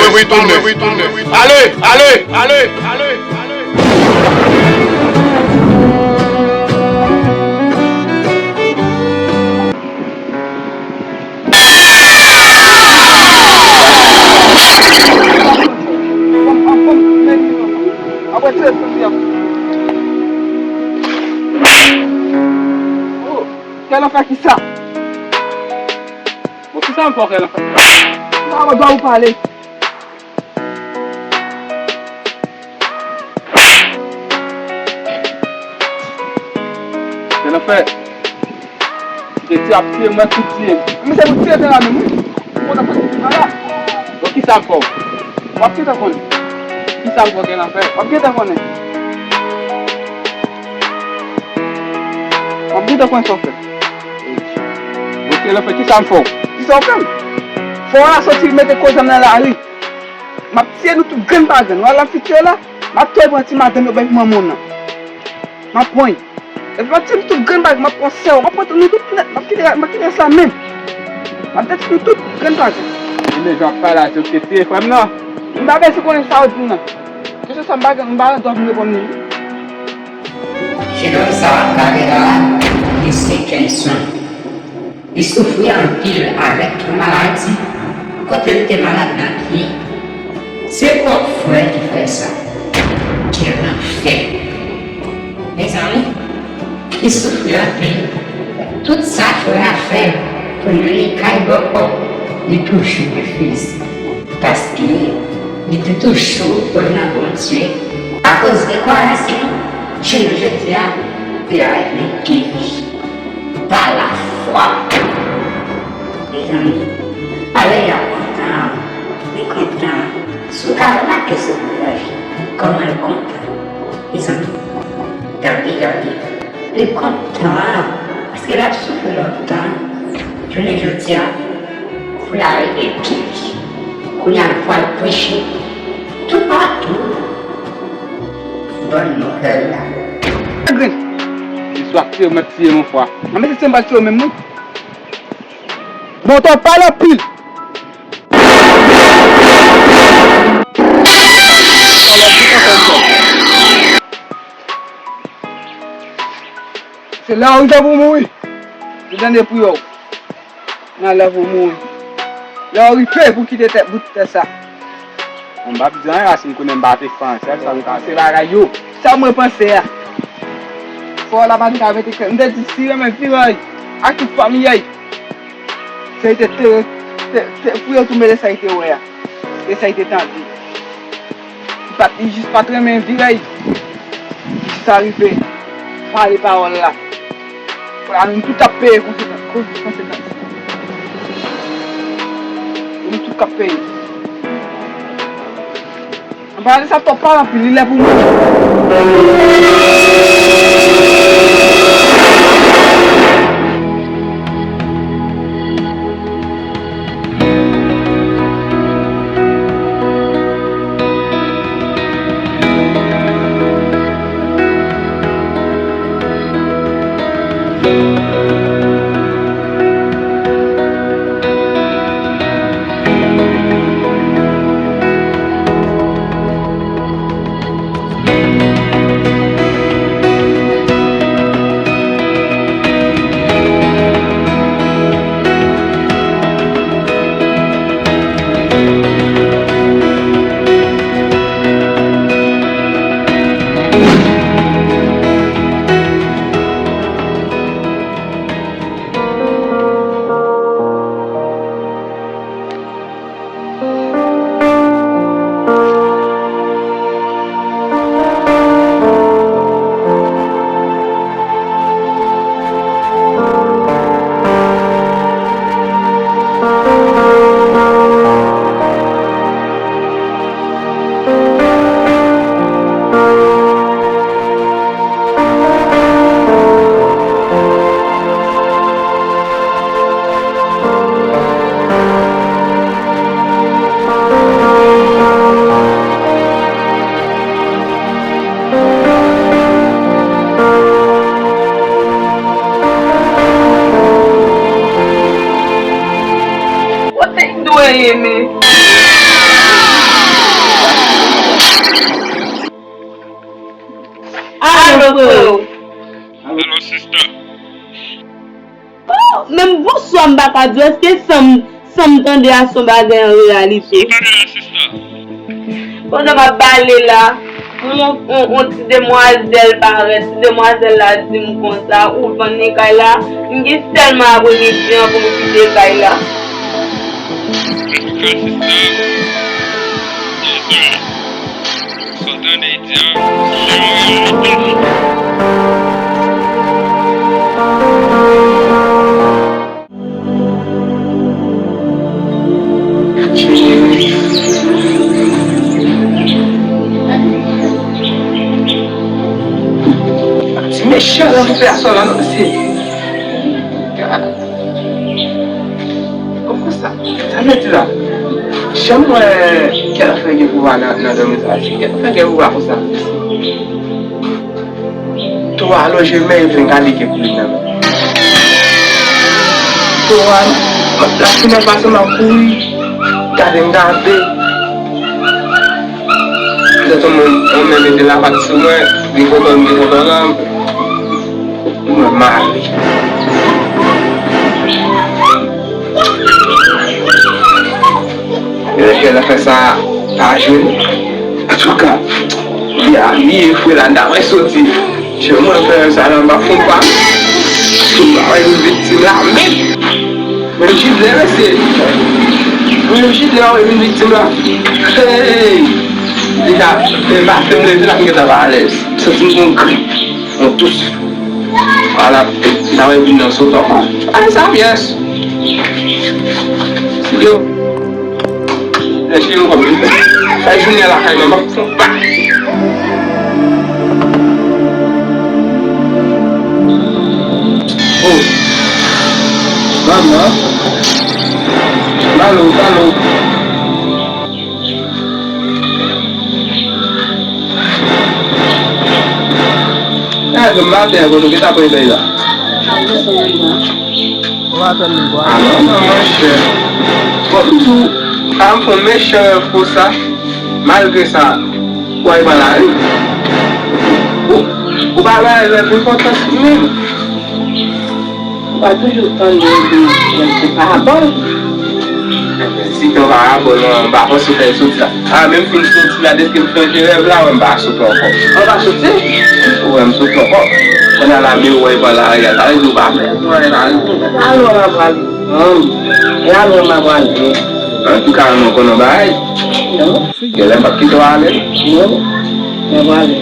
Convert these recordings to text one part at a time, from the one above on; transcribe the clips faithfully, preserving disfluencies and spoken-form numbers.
leve, tounen. Ale, ale, ale, ale. Kè lanfè kisa? Bon, kisa m fè w, kè lanfè? Sa mwen dwa ou pale. Kè lanfè. Misye di ap tiye mwen, tou tiye. Misye pou tiye tè la menm, wi. Ou konn ap fè la. Bon, kisa m fè w? W ap gentan konnen. Kisa m fè w, kè lanfè? W ap gentan konnen. W ap gentan konnen sa w fè. Bon, kè lanfè, kisa m fè w? Kisa w fè m? Fò w la soti mete koze m nan lari. M ap tiye nou tout grenn pa grenn. Wè lafitir la, m ap touye pran ti madanm yo bay pou manman w nan. M ap pran. Epi m ap tiye nou tout grenn pa grenn, m ap pran sè w, m ap pran nou tout nèt, m ap kite, m ap kite rès la menm. M ap detwi nou tout grenn pa grenn. Ebyen, jan w ap pale a, se ou ki te tiye frè m nan? M pa bezwen konnen sa w di m nan. Kesyon sa m pa gen, m pa gen dwa pou m reponn li. Jenòm sa a, Karera, li se Kenson. Li soufri anpil avèk yon maladi kote l te malad nan pye. Se pwòp frè ki fè sa. Kè lanfè. Mezanmi, li soufri anpil. Tout sa frè a fè pou l vini kay bòkò, li toujou refize. Paske li te toujou kwè nan Bondye. Akoz de kwayans li, jounen jodi a, li avèk legliz. Pa lafwa. Mezanmi, ale a kontan, li kontan. Si w ka remake sou vizaj li, kòman l kontan. Mezanmi, gade, gade. Li kontan, paske l ap soufri lontan. Jounen jodi a, pou l ale legliz, kounye a l pral preche toupatou. Bòn nouvèl la. Grenn. Se swa tiye, mwen tiye yon fwa. Nan mete se m pral tiye w menm, wi. Bon, tò, pale anpil. Se lè w rive pou mouri. Ou tande, pou yo. Nan lè pou mouri. Lè w rive pou kite tèt bout tè sa. Bon, m p ap di anyen, Racine, konnen m pa te fè anyen. Sèl sa m ka, se bagay yo. Sa mwen panse a. Fò la pa t ka mete kè. M te di si renmen vire ak tout fanmi a. Se te, te, te, te, pou yo tou mele sa y te wè a. E sa y te tande. Li pa t, li jis pa t renmen vire. Jis arive pale pawòl la. Pou la nou tout ap peye konsekans, konsekans. Nou tout k ap peye. Anba de sa, twòp pale anpil, li lè pou mouri. Kote m dwe ye men? Alo, freo. Alo, sista. Oh, menm bonswa m pa ka di w, èske san m, san m tande a se yon bagay an reyalite? Sa w tande la, sista? Pandan m ap bale la, yon, yon, yon ti demwazèl parèt. Ti demwazèl la di m konsa, ou vann li kay la, m gen sèlman apremidi an pou m kite kay la. Antouka, sista, bonswa. Sa w tande di a, se yon reyalite. Ti mechan nan fè a sa la, non, mesye. Kòman sa? Sa vle di la? Janm wè kèl afè gen pouvwa nan, nan dòmi sa. Kèl afè gen pouvwa konsa? Twa lonje men, vin gade gen pou li nan men. Twa, m ap la fini pase m ap kouri. Gade m gade. Lè yon moun, yon men mete lapat sou mwen, li kontan, li kontan nan. Mwen mare. Lè fè zafè sa pa jwenn. Antouka, li a, li ye fwe la, n ta mwen soti. Je mwen fè sa nan ba fon pa. Mwen vin viktim la, men. Mwen jidle, mesye. Mwen jidle, mwen vin viktim la. Hey! Deja, e maten m leve la, m gentan pa alèz. M santi m gon grip, yon tous. Ala, sa mwen vin nan sot ankò. Ay, sa pyès. Yo. Lè cheri m kòm li fè. Fè jounen lakay mwen, m ap fon bak. Oh. Manman. Malo, malo. Gade maten an, kote w gentan pran bèy la? Ou pa tann li, bwa. Ah non, non, monchè. Bon, m di w, pa m fè yon mechan efò sa, malgre sa, w al pran lari. Ou, ou pa bay lè enpòtans menm. Ou pa toujou tande yo di, se parabòl. Si te yon parabòl, mwen, m pa panse w fè l soti la. A, menm fin soti la, deske m chanje rèv la, mwen, m pa soti ankò. Ou pa soti? Ou wè m soti ankò. Kounye a la, men ou wè pa lari a, sa vle di ou pa fè. Ou wè, lari. Alò, m ap pral. Hum. E alò, m ap pral. Antouka, mwen konnen yon bagay. Non. Genlè m p ap kite w ale. Non. M ap ale.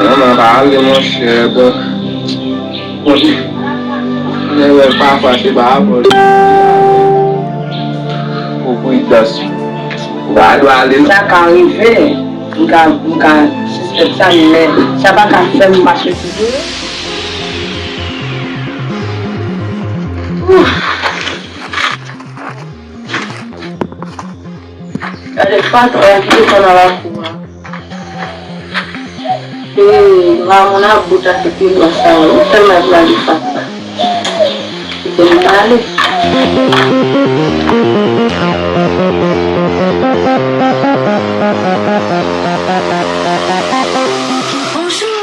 Non, non, pa ale, monchè, bon. Bon, men wè, pafwa, se pa rapò. Pou pridans. Ou pa dwe ale, non. Sa ka rive. M ka, m ka sispèk sa, men sa pa ka fè m pa soti. Ouf. Gade fatra ki desann nan lakou a. E Ramona bout ak epi lwa sa yo, tèlman l pale fatra. Kite m pale. Bonjou.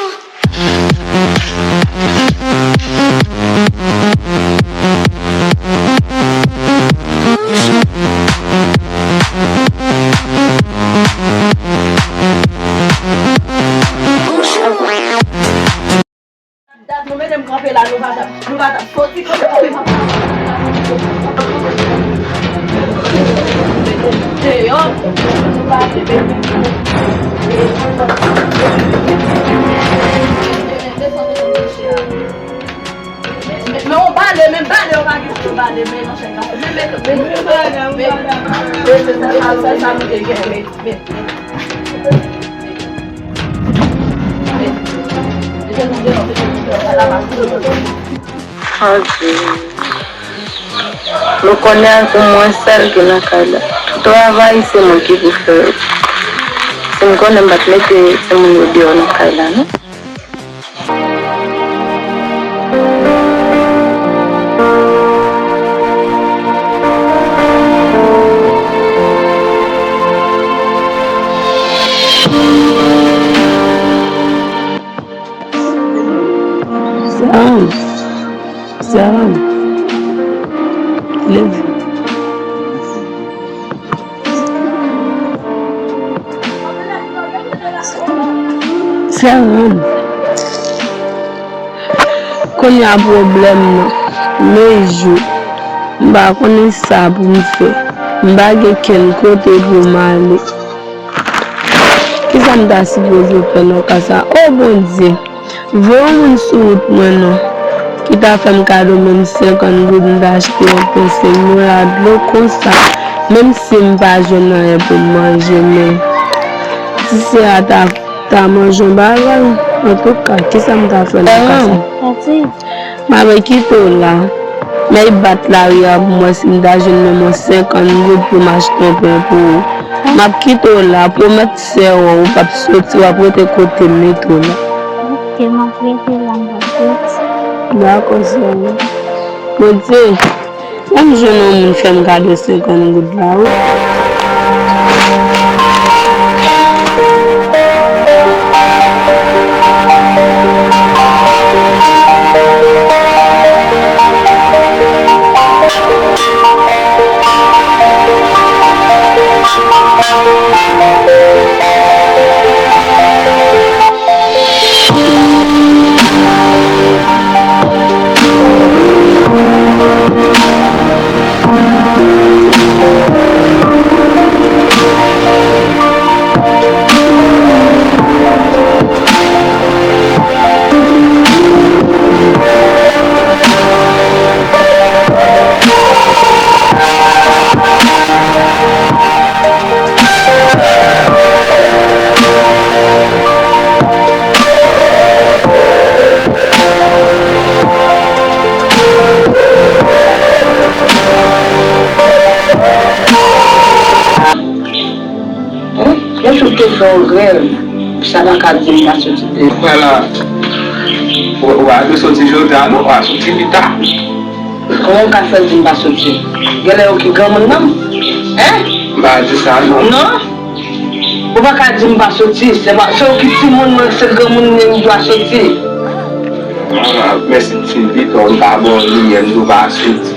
Dat nou mete m kanpe la, nou pa t ap, nou pa t ap soti kanpe, kanpe, kanpe. Deyò, nou pa te mete. Men yon bale, men bale, yo pa gen pou bale, men nan chèn kafe. Men, men, men, men, men, men, se sèl sa, sèl sa nou te gen, men, men. Adye. Nou konnen ak mwen sèl ki nan kay la. Tout travay se mwen ki pou fè yo. Si m konnen m pa t mete timoun yo deyò nan kay la, non. Sa, sa, leve. Sa, kounye a pwoblèm nan, men jou, m pa konnen sa pou m fè, m pa gen kenn kote pou m ale. Kisa m ta sipoze fè nan ka sa? O Bondye, voye yon moun sou wout mwen non, ki ta fè m kado menm senkant goud, m ta achte yon pen, se mwen a dlo konsa, menm si m pa jwenn anyen pou m manje, men ti sè a ta, ta manje yon bagay. Antouka, kisa m ta fè nan ka sa? Mwen kite w la. Men y bat lari a pou m wè si m ta jwenn menm yon senkant goud pou m achte yon pen pou ou. M ap kite w la, pwomèt sè w, ou p ap soti, w ap rete kote m mete w la. Ok, m ap rete la, m p ap soti. Dakò, sè m. Bondye, fè m jwenn yon moun fè m kado senkant goud la, wi. Yon rèv, sa pa ka di m pa soti demen. Wè la, ou, ou pa dwe soti jodi a non, w a soti pita. Kòman w ka fè di m pa soti? Genlè ou ki granmoun nan m? Hein? M pa di sa non. Non? Ou pa ka di m pa soti, se pa, se ou ki timoun mwen, se granmoun mwen m dwa soti. Manman, mèsi ti pito, m pa bon limyè, m di w pa soti.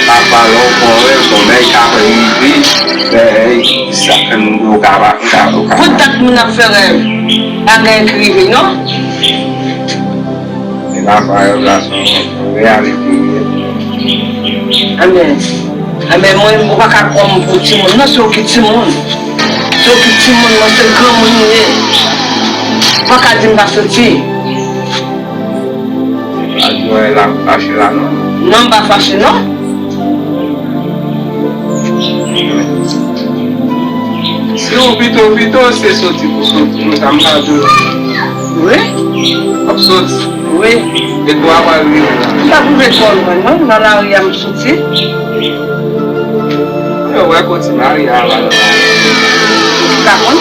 Papa, lè w pran wè, somèy ka rive, men sa fè m di w ka pa, ou ka, ou ka. Poutèt moun ap fè rèv, pa gen ki rive, non? E papa, rèv la se yon reyalite. Amèn. Amèn. Mwen, ou pa ka pran m pou timoun, non, se ou ki timoun. Se ou ki timoun, mwen se granmoun m ye. Ou pa ka di m pa soti. Pa di w la fache la non. Non, m pa fache non. Si w pito pito, se soti pou soti. Mwen sa m pa di w. Wi. W ap soti. Wi. E kou a pral rive la. M pa pou ret twò lwen non, nan lari a m soti. Yo wè kote Maria a la. Ou ka konn,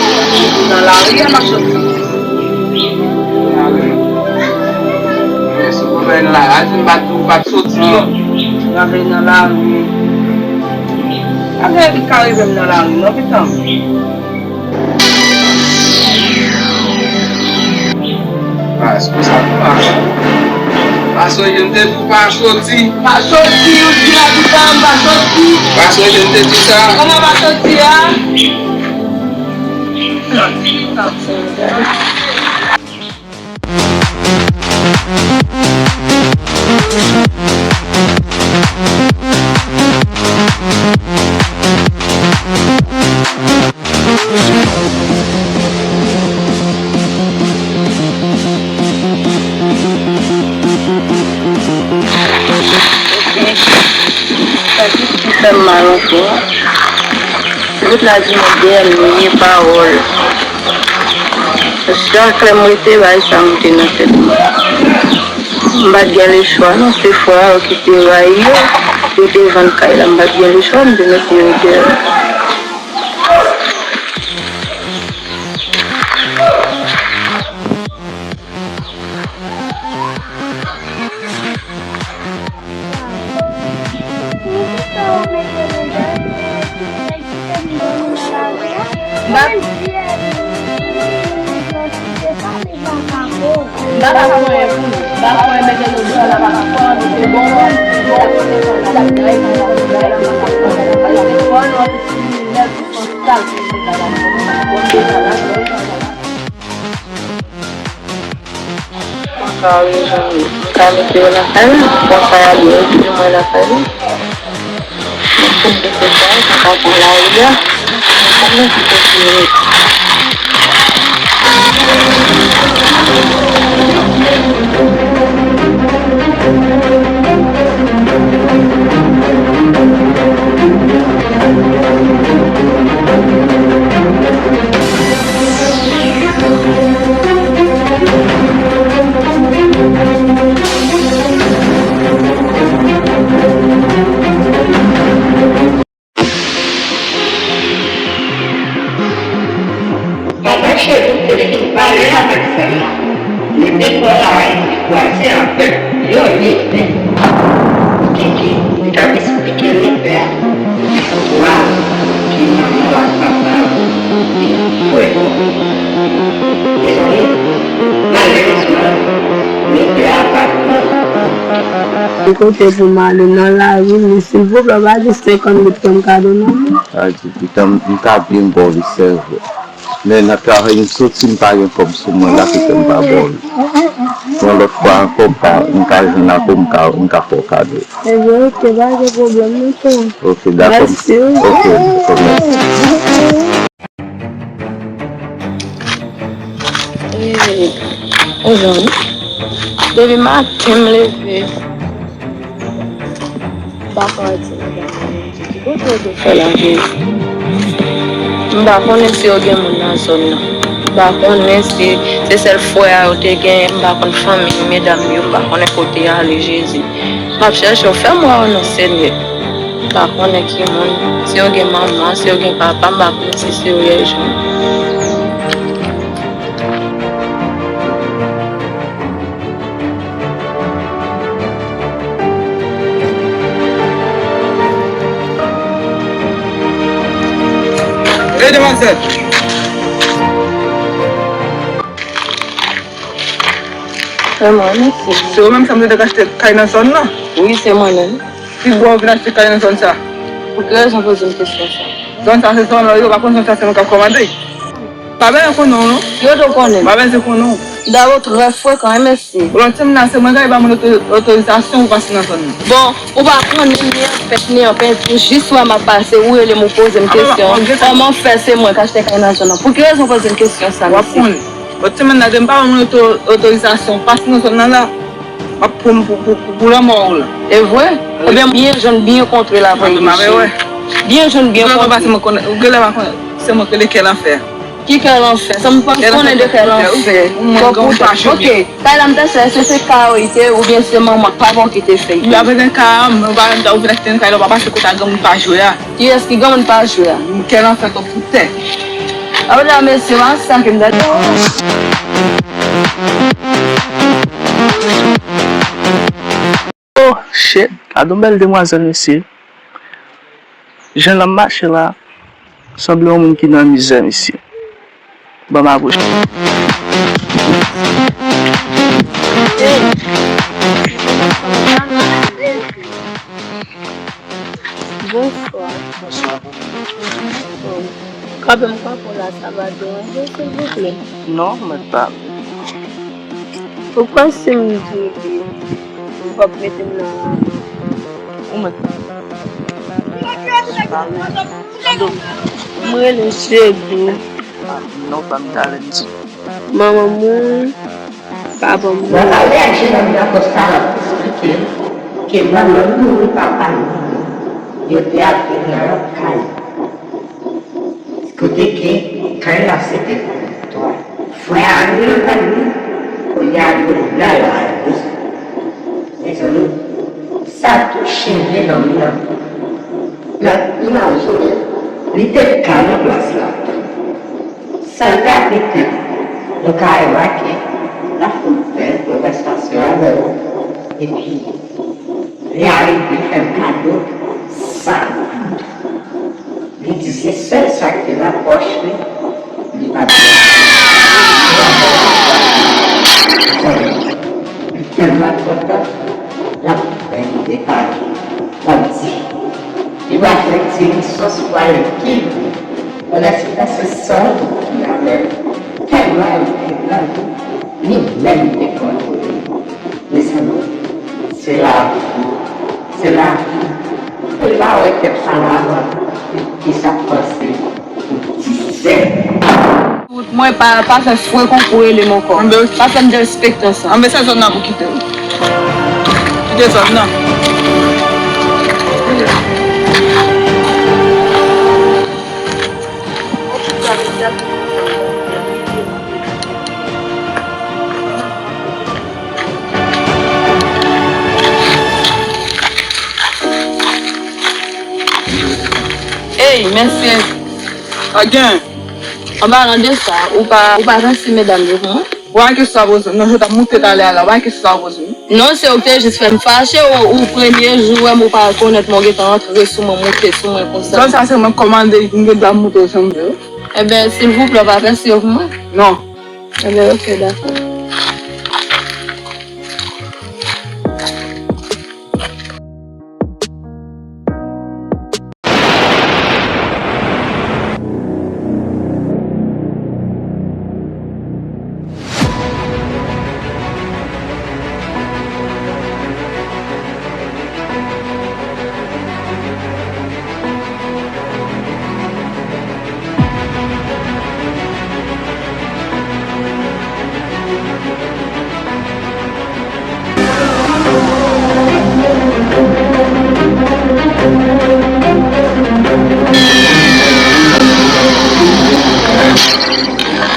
nan lari a m ap soti. Men sou goumen la, a di m pa t, ou pa t soti non. Nan lari. Afè ki ka rive m nan lari non, pitan. Ah, èske sa pou mache? Pa sonje m te di w pa soti. Pa soti, ou di la pitan, pa soti. Pa sonje m te di w sa. Kòman pa soti a? Sa ki fè m mal ankò. Tout la di mwen dènye pawòl. Chak lè m rete bay sa moute nan tèt mwen. M pa t gen lechwa non, se frè yo ki te rayi yo, yo te vann kay la, m pa t gen lechwa, m te mete yo deyò. Konsa wi zanmi, m ka mete yo lakay la, konsa y ap mete mwen lakay la. Mwen konn mete sa, m ka pran lari a, mwen konn mete kontinye. Papa cheri, te fin pale avèk sè m nan. Li te pran lari pou kwaze avèk yon nèg. Kiki, li t ap esplike nèg la. Waw, ki manman ak papa yo te fre. Mezanmi, malerezman, nèg la pa t bon. Ki kote pou m ale nan lari, men silvouplè, pa gen senkant goud ke m ka donnen w? A di, pitan m, m ta byen ba w li, sèvè. Men nan travay m soti, m pa gen kòb sou mwen la ki fè m pa ba w li. Yon lòt fwa ankò, m ka, m ka jwenn ak ou, m ka, m ka fè w kado. Ebyen, oke, pa gen pwoblèm, non, frè. Oke, dakò. Mèsi, wi. Oke, dakò, mèsi. Ee, o zanmi, depi maten m leve, m pa ka di medam yo di ki kote yo te fè la, Jezi. M pa konnen si yo gen moun nan zòn nan. M pa konnen si se sèl frè a yo te genyen, m pa konn fanmi medam yo, m pa konnen kote y ale, Jezi. M ap chèche w, fè m wè w non, Senyè. M pa konnen ki moun, si yo gen manman, si yo gen papa, m pa konnen si se yo y al jwenn. Sèt. Se mwen, mèsi. Se ou menm sa m te dwe achte kay nan zòn nan? Wi, se mwen menm. Pi bò ou vin achte kay nan zòn sa? Pou ki rezon poze m kesyon sa? Zòn sa se zòn lò yo, pa konn zòn sa se mwen k ap kòmande. Pa bezwen konnen w non. Yo dwe konnen. Pa bezwen konnen w. Dayè trè frekan, wi, mèsi. Bon, ti moun nan se mwen k al ba moun oto-, otorizasyon pou pase nan zòn nan. Bon, ou pa konnen ni an fèt, ni an penti, jis wè m ap pase, ou rele m, ou poze m kesyon. Kòman fè se mwen k achte kay nan zòn nan? Pou ki rezon poze m kesyon sa, mesye? W ap konnen. Bon, ti moun nan, depi m pa ba moun oto-, otorizasyon, pase nan zòn nan la, m ap pran pou, pou, pou, pou lanmò w la. E vre? Ebyen, byen jwenn, byen kontre la, vrè mesye. Byen jwenn, byen kontre. Ou genlè pa konnen, se mwen k rele kè lanfè. Ki kè lanfè? Sa m pa konnen de kè lanfè. Fòk ou te, ok. Kay la m te fè, èske se kay ou te, oubyen se manman, papa w ki te fè? Wi, apre gen kay a, mwen pa menm ta ouvri ak ten kay la, w pa pase kote a granmoun pa jwe a. Kiyès ki granmoun pa jwe a? Kè lanfè twòp pou tè. Apre la, mesye, w a sa ke m ta di. Oh shit, gade yon bèl demwazèl, mesye. Jan l ap mache la, sanble yon moun ki nan mizè, mesye. Ban m apwoche. Bonswa. Bonswa. Kanpe m kanpe w la, sa va deranje w, silvouplè? Non, mèt pa. Ou kwè si m di w li, ou p ap mete m nan laman? Ou mèt pa. M rele Chedou. Ah, non, pa m talè m di. Manman m mouri, papa m mouri. Mwen pale ak jenòm nan konsa l ap esplike ke manman m mouri, papa m mouri. Yo te ap viv nan yon kay. Kote ke kay la se te pou twa frè a nou yo pa nou, kounye a nou la yo a nou. Mezanmi, sa touche jenòm nan. Nan imajine, li te ka nan plas la. Sa l te ap mete, nou ka remake, l ap fout bèl konvèsasyon avè w. Epi, li arive fè m kado san goud. Li di se sèl sa ki te nan pòch li, li pa t gen. Li tèlman kontan, l ap fè li depale. L ap di, li va fè ti risòs pou al epi pandan se tan se san goud ki avè l. Tèlman li te grandi, li menm te kontwole. Mezanmi, se lavi, se lavi. Ou pa wè kèk sa la avan, ki sa k panse pou ti sè. Mwen pa, pa fè fre konkou rele m ankò. Anben, ok. Pa fè m derespektan sa. Anben, se zòn nan pou kite w. Kite zòn nan. Ey, mesye. Agen. An palan de sa, ou pa, ou pa ranse medam yo pou mwen? Ou pa gen kesyon sa poze m. Non, jan w t ap moute talè a la, ou pa gen kesyon sa poze m. Non, se ou ki te jis fè m fache, ou, ou premye jou w wè m, ou pa rekonèt mwen, ou gentan antre sou mwen, moute sou mwen konsa. Zòn sa se mwen k kòmande, m gen dwa moute w jan m vle wi. Enben, silvouplè, ou pa fè sirèt pou mwen? Non. Enben, ok, dakò.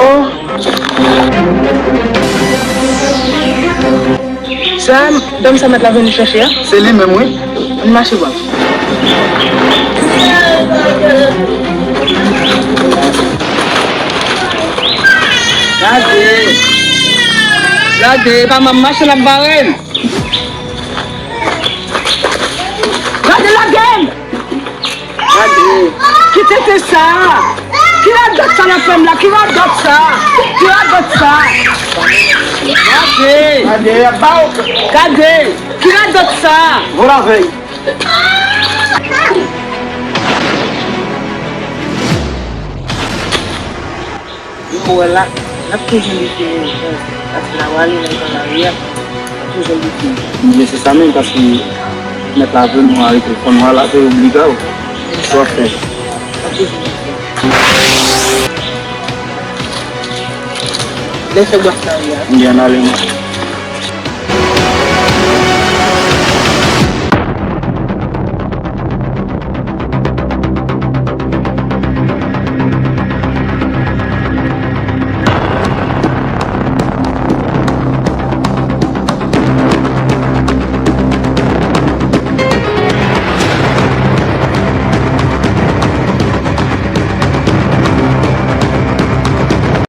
Oh. Sa, dam sa mèt la vin chèche a? Se li menm, wi. Ann mache, baz. Gade! Gade, pa m ap mache, l ap bare m. Gade, lage m! Gade! Ki tenten sa a? Ki radòt sa nan fè m la? Ki radòt sa? Ki radòt sa? Gade! Gade, y ap ba w. Gade! Ki radòt sa? Bon lavèy. Jan w wè la, n ap toujou lite, paske n a prale nan lari a, n ap toujou lite. Men se sa menm, paske mèt la vle nou arete, fò nou al ate obliga w. Sa w ap fè? N ap toujou lite. Lè fè bwat lari a. Byen ale, non.